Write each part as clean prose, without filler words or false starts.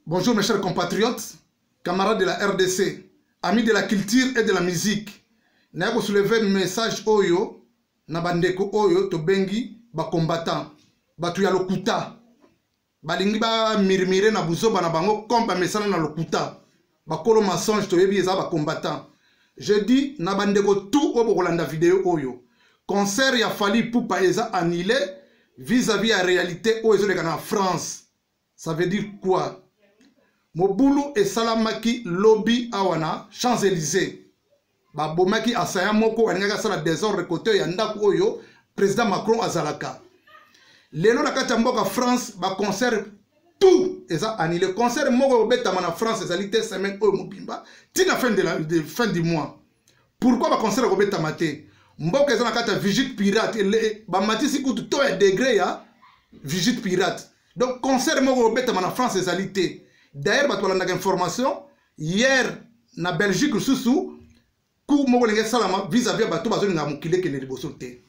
Bonjour mes chers compatriotes, camarades de la RDC, amis de la culture et de la musique. Naye ko soulever message oyo na bandeko oyo tobengi ba combattants, bato ya lokuta. Balingi ba murmurer na buzoba na bango comme bamesana na lokuta. Bakolo mensonge toyebi eza ba combattants. Je dis na bandeko tout oyo bokolanda video oyo. Concert ya Fally Ipupa eza annulé vis-à-vis ya réalité oyo ezoleka na France. Ça veut dire quoi? Mobulu esalamaki lobi awa na Champs-Élysées. Babomaki assaillant moko alingaki asala désordre côté ya ndako oyo président Macron azalaka. Lelo na kati ya mboka France ba concert tout eza annulé. Concert moko obetama na France ezali te semaine oyo mobimba tina fin de la de fin du mois. Pourquoi ba concert ekobetama te? Mboka eza na kati ya vigite pirate, bamatisi kutu to ya degré ya vigite pirate. Donc concert moko obetama na France ezali te. D'ailleurs bato balandaka information hier na Belgique lisusu coup moko elingi esalama vis-à-vis ya bato bazolinga mokili ekende liboso te.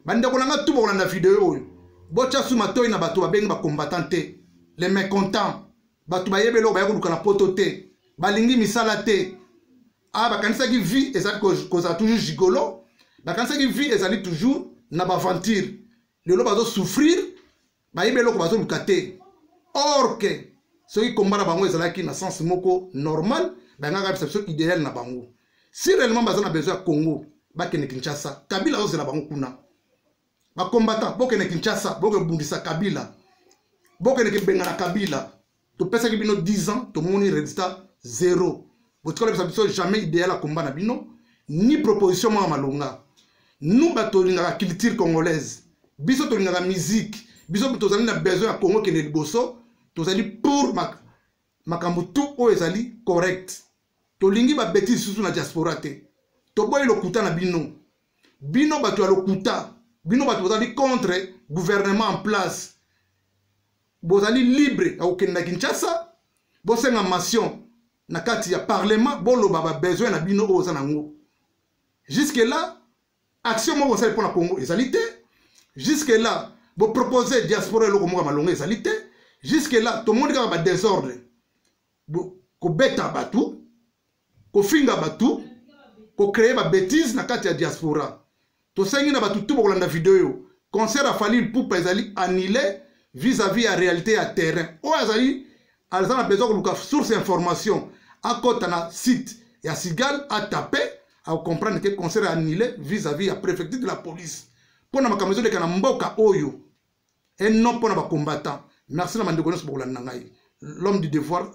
Bandeko na nga tu bokolanda video oyo, botya su matoi na bato babengi bacombattant te, les mécontents, bato bayebi eloko baya koluka na poto te, balingi misala te. Ah, bakanisaki vie ezali kozala toujours gigolo, bakanisaki vie ezali toujours na baventure. Lelo bazosouffrir, bayebi eloko bazoluka te. Or ke soki komba na bango ezalaki na sens moko normal, bayangaka bisa biso idéal na bango. Si réellement baza na besoin ya Congo, bakende Kinshasa, Kabila azozela bango kuna. Bacombattant, bokende Kinshasa, bokebundisa Kabila, bokende kebengana Kabila. Topesaki bino 10 ans, tomoni résultat zéro. Botikala bisa biso jamais idéal ya komba na bino, ni proposition moko ya malonga. Nous bato tolingaka culture congolaise, biso tolingaka musique, biso tozali na besoin ya Congo kende liboso, tozali pour makambo tout oyo ezali correct. Tolingi babêtises susu na diaspora te. Toboyi lokuta na bino. Bino bato ya lokuta, bino bato bozali contre gouvernement en place, bozali libre ya kokende na Kinshasa, bosenga motion na kati ya parlement, boloba babesoin na bino oyo oza nango. Jusque là action moko bosali mpona Congo ezali te. Jusque là bopropose diaspora eloko moko ya malongo ezali te. Jusque là tomoni kaka badésordre, kobeta bato, kofinga bato, kocréer babêtises na kati ya diaspora. Tosengi na bato tu bokolanda video oyo, concert ya Fally Ipupa ezali annulé vis-à-vis ya réalité ya terrain. Oyo azali aza na besoin koluka source information, akɔta na site ya Sigal, atape, akocomprendre ke concert annulé vis-à-vis ya préfecture de la police mpo na makambo ezoleka na mboka oyo et non mpo na bacombattant. Merci na bandeko nyonso bokolanda ngai, l'homme du devoir.